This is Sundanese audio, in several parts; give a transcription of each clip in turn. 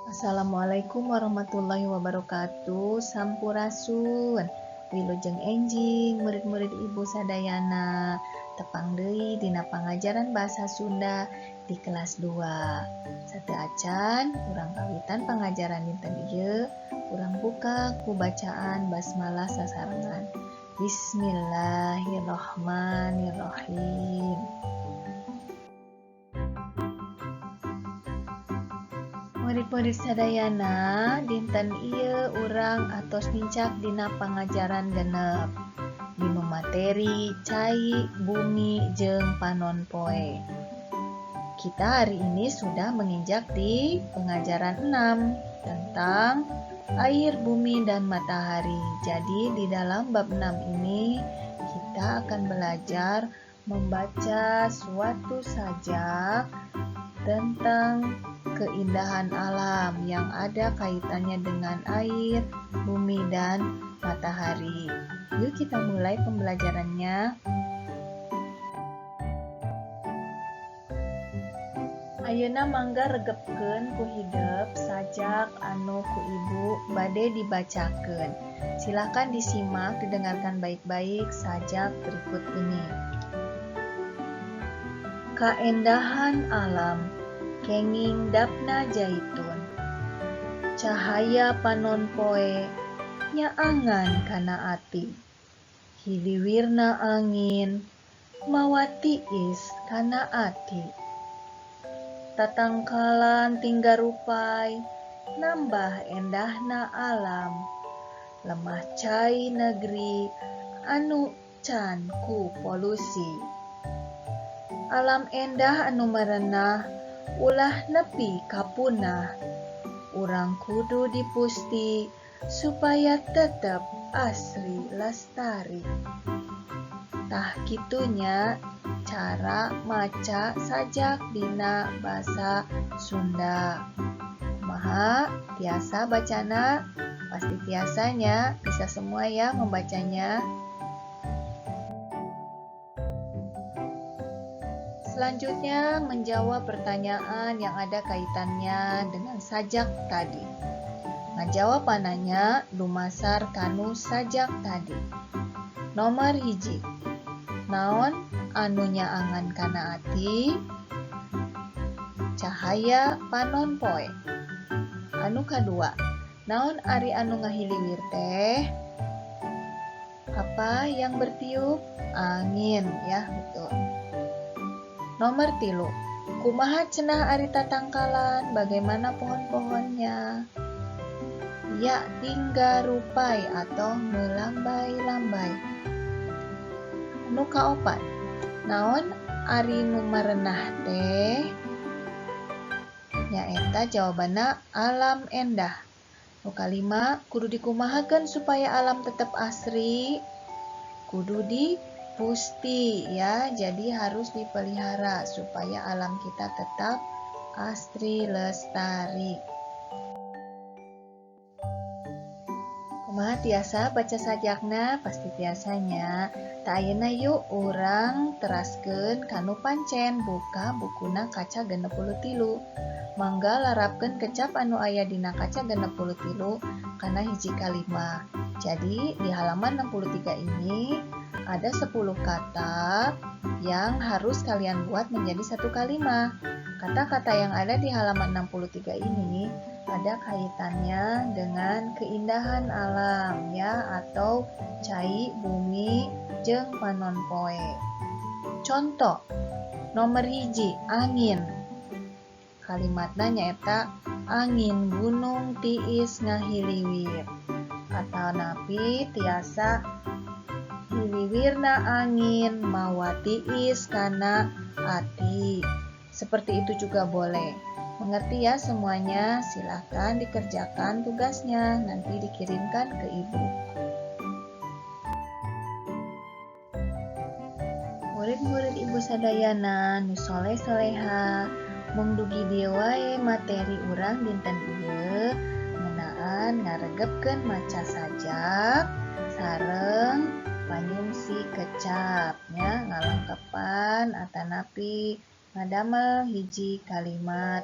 Assalamualaikum warahmatullahi wabarakatuh. Sampurasun. Wilujeng enjing murid-murid Ibu sadayana. Tepang deui dina pangajaran bahasa Sunda di kelas 2. Sateuacan urang kawitan pangajaran dinten ieu, urang buka ku bacaan basmalah sasarengan. Bismillahirrahmanirrahim. Murid-murid sadayana, dinten ieu urang atos nincak dina pangajaran 6. Dinu materi cai, bumi, jeung panon poe. Kita hari ini sudah menginjak di pengajaran 6 tentang air, bumi, dan matahari. Jadi di dalam bab 6 ini kita akan belajar membaca suatu sajak tentang keindahan alam yang ada kaitannya dengan air, bumi, dan matahari. Yuk kita mulai pembelajarannya. Ayeuna mangga regepkeun ku hidep sajak anu ku ibu bade dibacakeun. Silakan disimak, didengarkan baik-baik sajak berikut ini. Kaendahan alam kenging dapna jaitun. Cahaya panon poe nyaangan kana ati. Hiliwirna angin mawa tiis kana ati. Tatangkalan tinggal rupai nambah endahna alam. Lemah cai negeri anu can ku polusi. Alam endah anu merenah ulah nepi kapunah. Urang kudu dipusti supaya tetep asri lestari. Tah kitunya cara maca sajak dina basa Sunda. Kumaha? Tiasa bacana? Pasti tiasanya, bisa semua ya membacanya. Selanjutnya menjawab pertanyaan yang ada kaitannya dengan sajak tadi. Ngajawabanana dumasar kanu sajak tadi. Nomor 1. Naon anu nyaangan kana ati? Cahaya panon poe. Anu kadua, naon ari anu ngahiliwir teh? Apa yang bertiup? Angin, ya, betul. Nomor 3, kumaha cenah ari tatangkalan? Bagaimana pohon-pohonnya? Ya, tinggal rupai atau melambai-lambai. Anu kaopat, naon ari nu marenah teh? Nyaeta jawabanna alam endah. Nu kalima, kudu dikumahakeun supaya alam tetap asri? Kudu dipusti ya, jadi harus dipelihara supaya alam kita tetap asri lestari. Kumaha tiasa baca sajakna? Pasti tiasanya. Tah ayeuna yuk urang teraskeun kanu pancen, buka bukuna kaca 63. Mangga larapkeun kecap anu aya dina kaca 63 kana hiji kalimah. Jadi di halaman 63 ini ada 10 kata yang harus kalian buat menjadi satu kalimat. Kata-kata yang ada di halaman 63 ini ada kaitannya dengan keindahan alam ya, atau cai, bumi, jeung panon poe. Contoh nomor 1, angin. Kalimatna nyaeta angin gunung tiis ngahiliwir. Atanapi tiasa hiliwirna angin mawa tiis kana ati. Seperti itu juga boleh. Mengerti ya semuanya? Silahkan dikerjakan tugasnya, nanti dikirimkan ke ibu. Murid-murid ibu sadayana nu soleh soleha, mung dugi dieu wae materi urang dinten ieu ngeunaan ngaregepkeun maca sajak sareng panyungsi kecap nya, ngalengkepan atanapi ngadamel hiji kalimat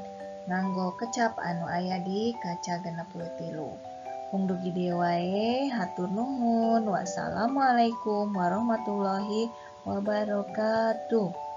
Nganggo kecap anu aya di kaca 63. Mung dugi dieu wae, hatur nuhun. Wassalamualaikum warahmatullahi wabarakatuh.